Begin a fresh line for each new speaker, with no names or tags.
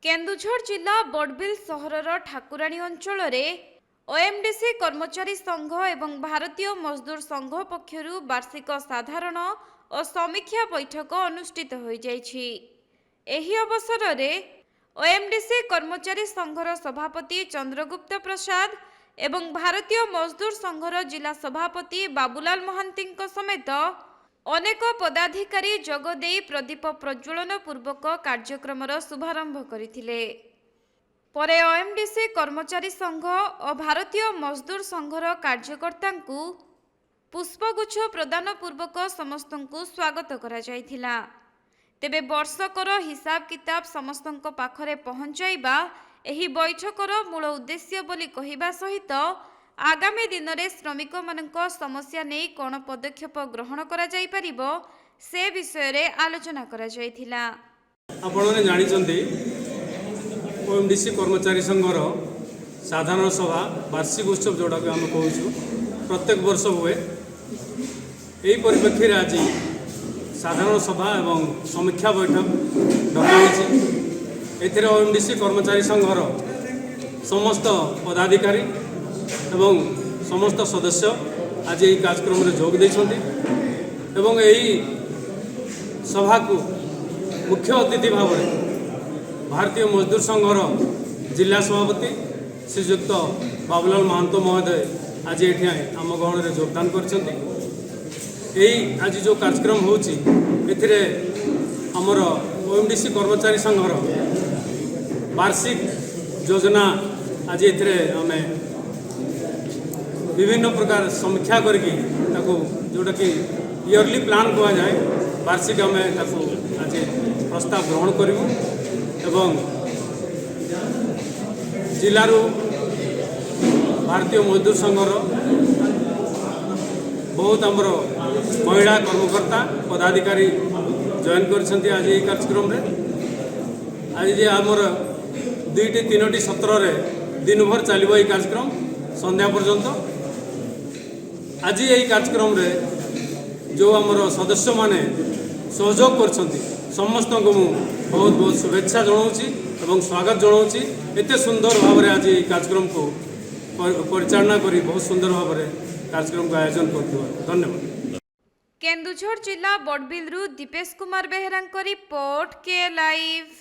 କେନ୍ଦୁଝର ଜିଲ୍ଲା ବଡ଼ବିଲ ସହରର ଠାକୁରାଣୀ ଅଞ୍ଚଳରେ ଓଏମ୍ଡିସି କର୍ମଚାରୀ ସଂଘ ଏବଂ ଭାରତୀୟ ମଜଦୁର ସଂଘ ପକ୍ଷରୁ ବାର୍ଷିକ ସାଧାରଣ ଓ ସମୀକ୍ଷା ବୈଠକ ଅନୁଷ୍ଠିତ ହୋଇଯାଇଛି। ଏହି ଅବସରରେ ଓଏମ୍ଡିସି କର୍ମଚାରୀ ସଂଘର ସଭାପତି ଚନ୍ଦ୍ରଗୁପ୍ତ ପ୍ରସାଦ ଏବଂ ଭାରତୀୟ ମଜଦୁର ସଂଘର ଜିଲ୍ଲା ସଭାପତି ବାବୁଲାଲ ମହାନ୍ତିଙ୍କ ସମେତ ଅନେକ ପଦାଧିକାରୀ ଯୋଗଦେଇ ପ୍ରଦୀପ ପ୍ରଜ୍ୱଳନ ପୂର୍ବକ କାର୍ଯ୍ୟକ୍ରମର ଶୁଭାରମ୍ଭ କରିଥିଲେ। ପରେ ଓଏମ୍ଡିସି କର୍ମଚାରୀ ସଂଘ ଓ ଭାରତୀୟ ମଜଦୁର ସଂଘର କାର୍ଯ୍ୟକର୍ତ୍ତାଙ୍କୁ ପୁଷ୍ପଗୁଚ୍ଛ ପ୍ରଦାନ ପୂର୍ବକ ସମସ୍ତଙ୍କୁ ସ୍ୱାଗତ କରାଯାଇଥିଲା। ତେବେ ବର୍ଷକର ହିସାବ କିତାବ ସମସ୍ତଙ୍କ ପାଖରେ ପହଞ୍ଚାଇବା ଏହି ବୈଠକର ମୂଳ ଉଦ୍ଦେଶ୍ୟ ବୋଲି କହିବା ସହିତ ଆଗାମୀ ଦିନରେ ଶ୍ରମିକମାନଙ୍କ ସମସ୍ୟା ନେଇ କ'ଣ ପଦକ୍ଷେପ ଗ୍ରହଣ କରାଯାଇପାରିବ, ସେ ବିଷୟରେ ଆଲୋଚନା କରାଯାଇଥିଲା।
ଆପଣମାନେ ଜାଣିଛନ୍ତି, ଓଏମ୍ଡିସି କର୍ମଚାରୀ ସଂଘର ସାଧାରଣ ସଭା, ବାର୍ଷିକ ଉତ୍ସବ ଯେଉଁଟାକୁ ଆମେ କହୁଛୁ, ପ୍ରତ୍ୟେକ ବର୍ଷ ହୁଏ। ଏହି ପରିପ୍ରେକ୍ଷୀରେ ଆଜି ସାଧାରଣ ସଭା ଏବଂ ସମୀକ୍ଷା ବୈଠକ ଡକା ହୋଇଛି। ଏଥିରେ ଓଏମ୍ଡିସି କର୍ମଚାରୀ ସଂଘର ସମସ୍ତ ପଦାଧିକାରୀ ଏବଂ ସମସ୍ତ ସଦସ୍ୟ ଆଜି ଏହି କାର୍ଯ୍ୟକ୍ରମରେ ଯୋଗ ଦେଇଛନ୍ତି ଏବଂ ଏହି ସଭାକୁ ମୁଖ୍ୟ ଅତିଥି ଭାବରେ ଭାରତୀୟ ମଜଦୁର ସଂଘର ଜିଲ୍ଲା ସଭାପତି ଶ୍ରୀଯୁକ୍ତ ବାବୁଲାଲ ମହାନ୍ତ ମହୋଦୟ ଆଜି ଏଠି ଆମ ଗହଣରେ ଯୋଗଦାନ କରିଛନ୍ତି। ଏହି ଆଜି ଯେଉଁ କାର୍ଯ୍ୟକ୍ରମ ହେଉଛି, ଏଥିରେ ଆମର ଓଏମ୍ଡିସି କର୍ମଚାରୀ ସଂଘର ବାର୍ଷିକ ଯୋଜନା ଆଜି ଏଥିରେ ଆମେ ବିଭିନ୍ନ ପ୍ରକାର ସମୀକ୍ଷା କରିକି ତାକୁ, ଯେଉଁଟାକି ଇୟରଲି ପ୍ଲାନ୍ କୁହାଯାଏ, ବାର୍ଷିକ, ଆମେ ତାକୁ ଆଜି ପ୍ରସ୍ତାବ ଗ୍ରହଣ କରିବୁ ଏବଂ ଜିଲ୍ଲାରୁ ଭାରତୀୟ ମଜଦୁର ସଂଘର ବହୁତ ଆମର ମହିଳା କର୍ମକର୍ତ୍ତା, ପଦାଧିକାରୀ ଜଏନ୍ କରିଛନ୍ତି ଆଜି ଏହି କାର୍ଯ୍ୟକ୍ରମରେ। ଆଜି ଯେ ଆମର ଦୁଇଟି ତିନୋଟି ସତ୍ରରେ ଦିନଭର ଚାଲିବ ଏହି କାର୍ଯ୍ୟକ୍ରମ ସନ୍ଧ୍ୟା ପର୍ଯ୍ୟନ୍ତ। ଆଜି ଏହି କାର୍ଯ୍ୟକ୍ରମରେ ଯେଉଁ ଆମର ସଦସ୍ୟମାନେ ସହଯୋଗ କରିଛନ୍ତି, ସମସ୍ତଙ୍କୁ ମୁଁ ବହୁତ ବହୁତ ଶୁଭେଚ୍ଛା ଜଣାଉଛି ଏବଂ ସ୍ୱାଗତ ଜଣାଉଛି। ଏତେ ସୁନ୍ଦର ଭାବରେ ଆଜି ଏହି କାର୍ଯ୍ୟକ୍ରମକୁ ପରିଚାଳନା କରି ବହୁତ ସୁନ୍ଦର ଭାବରେ କାର୍ଯ୍ୟକ୍ରମକୁ ଆୟୋଜନ କରିଥିବାରୁ ଧନ୍ୟବାଦ।
କେନ୍ଦୁଝର ଜିଲ୍ଲା ବଡ଼ବିଲରୁ ଦୀପେଶ କୁମାର ବେହେରାଙ୍କ ରିପୋର୍ଟ, କେ ଲାଇଭ୍।